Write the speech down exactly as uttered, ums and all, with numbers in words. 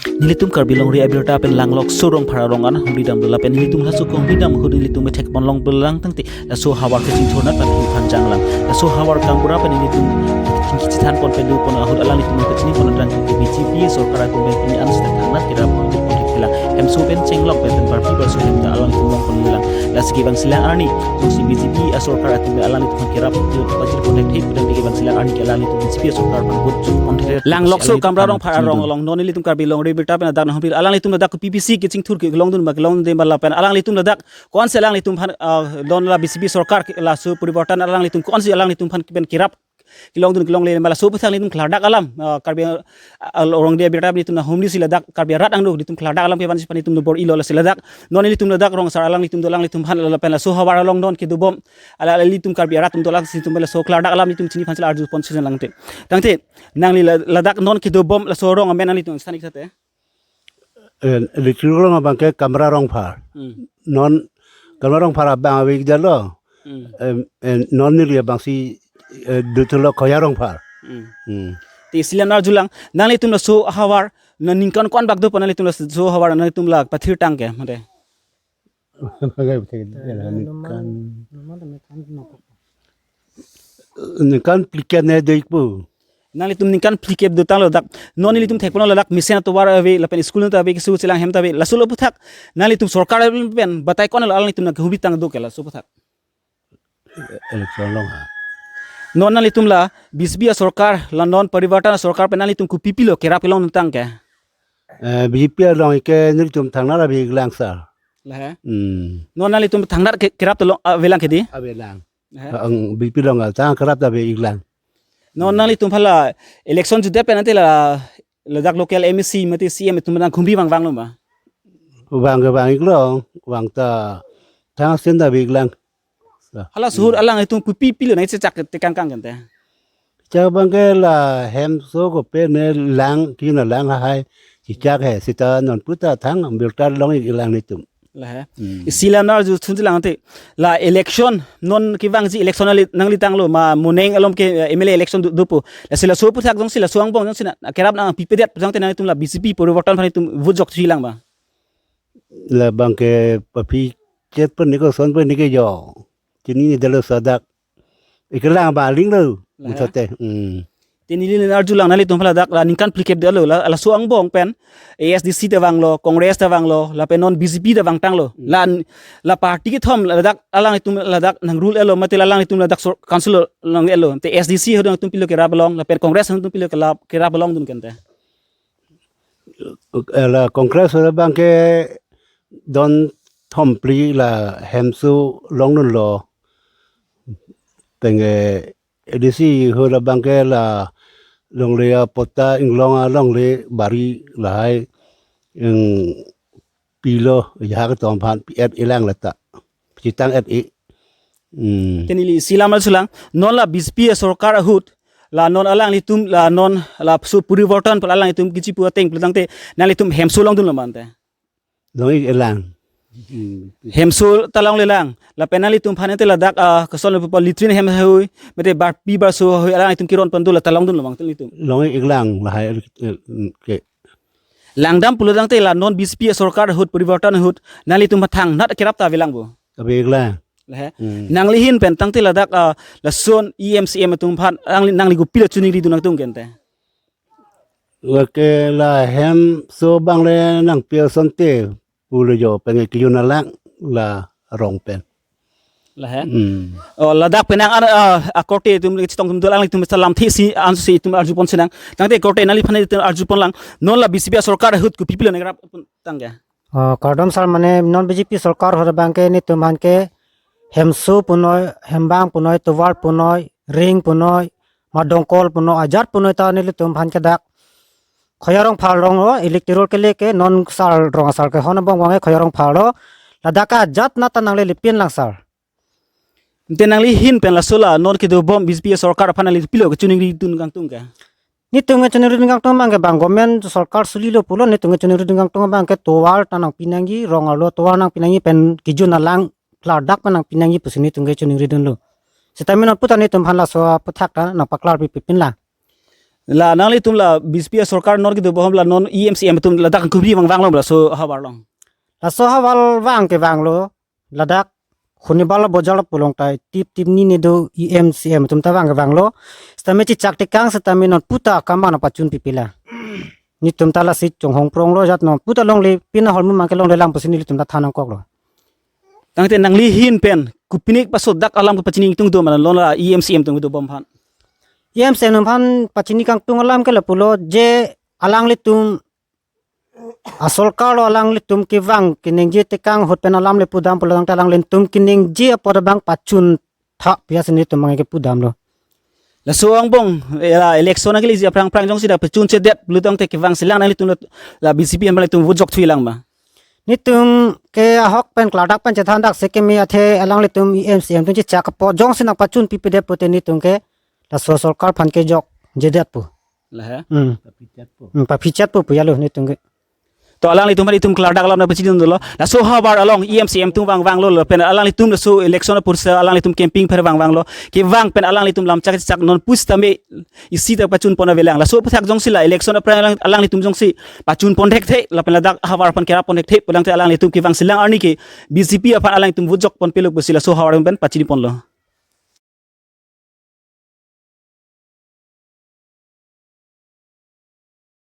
Nelitum Karbi Longri Abirta pen Langlokso Rongphar arong an humri damlo lapen nelitum laso humri dam ahut nelitum methek ponlong belang tangte laso havar kachingthurnat pen huphan janglang. Laso havar kambura pen nelitum kachingki chethan pon pen dupon ahut alanglitum kachini pon adang ke B J P sorkar atum pen pini an sita thangnat kerap pon pon thekthelang. Hemso pen chenglok pen pen barpi barso hem ta alanglitum long pon lang. Lasi kevang silang arni jongsi B J P asorkar atum pen alanglitum kerap pajir pon thekthe pudam kevang silang arni ke alanglitum B J P asorkar pen vote pon thekthelang. Langlokso Kambura Rongphar arong along non nelitum Karbi Longri Abirta pen ladak nahumri alanglitum ladak P P C kachingthur kelongdun ma kelongdun ma lapen alanglitum ladak ko-ansi alanglitum aphan, ah, non la B J P sorkar ke laso poriborton alanglitum ko-ansi alanglitum aphan pen kerap kelongdun kelongle ma laso aputhak nelitum klardak alam, ah, Karbi, ah, Longri Abirta nelitum nahumri si ladak Karbi arat angno nelitum klardak alam kevan si aphan nelitum nubor ilo lasi ladak non nelitum ladak rong asar alanglitum do alanglitum aphan lapen laso havar along non kedobom alanglitum Karbi arat atum do alanglitum pen laso klardak alam nelitum chini aphan si la arju pon si langte. Tangte nangli la-, ladak non kedobom laso rong amen nangli tung sanik sate. Eh, Little Rong abang ke Kambura Rongphar. Hmm. Non Kambura Rongphar abang ave ik dalo. Hmm. Em, eh, non neli abang si, eh, duthulo Khoya Rongphar. Hmm. Hmm. Te isi alam arjulang nanglitum laso havar na ningkan ko-an bak dopo nanglitum laso havar nanglitum la pathir tang ke mate. Ningkan, ningkan phlikep ne dei pu. Nanglitum ningkan phlikep dotanglo dak. Non nelitum thekponlo ladak mesen atovar ave lapen school ta ave keso chelang hem ta ave. Laso lo aputhak nanglitum sorkar pen batai ko-an lo alanglitum nang humri tang do ke laso aputhak. Election along ha. Non nanglitum la B J P asorkar la non poriborton asorkar pen nanglitum kopi pilo kerap kelongdun tang ke. Eh, B J P along ke nelitum thangnat ave ik lang sir. Lahai. Hmm. Non nanglitum thangnat ke kerap ta long, ah, avelang ke dei. Avelang. Lahai. Ang B J P along tang kerap ta ave ik lang. Non nanglitum aphan la election jutdet pen ante la ladak local M A C mate C M atum nang humri vangvanglo ma. Vang kevang ik long, vang ta thang asen ta ave ik lang. Hala suhut alanglitum kopi pilo nang chechak tekang kang kente. Chak abang ke la hemso ko pe ne lang kina lang hai chechak he sita non puta thang birta long ik lang nelitum. Lahai. Hmm. Isi alam arju thun lang ante la election non kevangji election nangli, nangli tanglo ma moning alom ke, eh, M L A election do, dopo. Lasi laso aputhak jongsi laso angbong jongsi na kerap nangpipedet jongte nanglitum la B J P poriborton aphan itum vote jok thulang ma. Labang ke paphi chet pen niko son pen nike jo. Chini ne dalo sadak. Ikelang ba aling lo. Lahai. Muthote. Hmm. Te neli arjulang nanglitum aphan ladak la ningkan phlikep dalo la, laso angbong pen A S D C ta vanglo, Congress ta vanglo, lapen non B J P ta vangtanglo. Hmm. La, la party kethom ladak alanglitum ladak nang rule elo mate la alanglitum ladak sor-, council nang elo. Te A S D C ahut nangtum pilo kerap long, lapen Congress ahut nangtum pilo kela-, kerap longdun kente. Eh, la Congress ahut abang ke don thom phli la hemso longdunlo. Tenge A D C ahut abang ke la longle apot ta inglong alongle bari lahai ing pilo ya ketong aphan pi-et ilang lata. Chitang-et i. Hmm. Te neli isi alam arjulang non la B J P asorkar ahut la non alanglitum la non laso poriborton pen alanglitum kechipu ateng pulotangte nanglitum hemso longdunlo ma ante. Long ik lang. Hmm. Hemso ta longlelang. Lapen nanglitum aphan ante ladak, ah, koson lo pupo latrine hem hui, mate barpi barso hui alanglitum keron pon dolo ta longdunlo ma ante nanglitum. Long ik lang lahai, eh, ke. Langdam pulotangte la non B J P asorkar ahut poriborton ahut nanglitum aphan thangnat kerap ta avelang bo. Ave ik lang. Lahai. Hmm. Nangli ahin pen tangte ladak, ah, lason E M C M atum aphan nangli, nangli kopilo chiningridun nangtum kente. Lake la hemso abang le nangpi asonte pulo jo pen kejun alang la rong pen. Lahai. Hmm. Oh, ladak penang an, ah, akorte atum chetong atum dolang itum mesa lamthe si ansi itum arju pon sinang. Tangte korte nangliphan itum arju ponlang. Non la B J P asorkar ahut kopi pilo nang kerap tang ke. Oh, kardom sir mane non B J P sorkar ahut abang ke nelitum aphan ke hemso punoi, hembang punoi, tovar punoi, ring punoi, ma dongkol punoi, ajat punoi ta nelitum aphan ke dak Khoya Rongphar along lo, electoral kele ke non sir rong asar kehon abang abang ke Khoya Rongphar lo, ladak ajat nat ta nangle lipin lang sir. Ante nangli ahin pen laso la non kedobom B J P sorkar aphan nangli pilo kechiningridun kangtung ke. Nelitum kechiningridun kangtung abang ke bang government sorkar suli lo pulo nelitum kechiningridun kangtung abang ke tovar ta nangpi nangji rong arlo tovar nangpi nangji pen kejun alang klardak pen nangpi nangji pusi nelitum kechiningridunlo. Sitame non puta nelitum aphan laso aputhak ta nangpaklar pipin la. La nanglitum la B J P sorkar non kedo bohom la non E M C M atum ladak kuri vangvanglo laso havar along. Laso havar vang kevanglo, ladak Khunibal bojar pulote tip tip ni ne do E M C M atum ta vang kevanglo. Sitame chechak tekang sitame non puta kaman pachun pipila. Netum ta lasi chonghong pronglo jat non puta longle pina holmu mangke longlelang pusi nelitum ta than nangkoklo. Tangte nangli ahin pen kopine paso dak alam kepachini tung do mana lon la E M C M atum do bom aphan. E M C M atum aphan pachini kangtung alam ke lapulo je alanglitum asorkar lo alanglitum kevang keningje tekang ahut pen alam le pudam pulo tangte alanglitum keningje apot abang pachun tha pias netum abang kepudamlo. Laso angbong, eh, la election akili ji aphrang phrang jongsi dak pachun chedet pulo tangte kevang selang nanglitum la, la B J P aphan nanglitum vote jokthelang ma? Netum ke ahok pen klardak pen chethan dak sekemi athe alanglitum E M C M atum chechak apot jongsi nangpachun pipedet pute netum ke laso sorkar aphan kejokjedet pu. Lahe. Hmm. Papichat po. Hmm, papichat po pu ya lo netum ke. To alanglitum aphan itum klardak alam nangpachini dolo. Laso havar along E M C M atum vangvanglo lapen alanglitum laso election apor se alanglitum camping pher vangvanglo. Kevang pen alanglitum lamchak chak non pusitame isi ta pachun pon avelang. Laso aputhak jongsi la election aphrang alang, alanglitum jongsi pachun pon thekthe lapen ladak havar aphan kerap pon thekthe pulo tangte alanglitum kevang selang arni ke B J P aphan alanglitum vote jok pon pelo pusi laso havar pen pachini ponlo.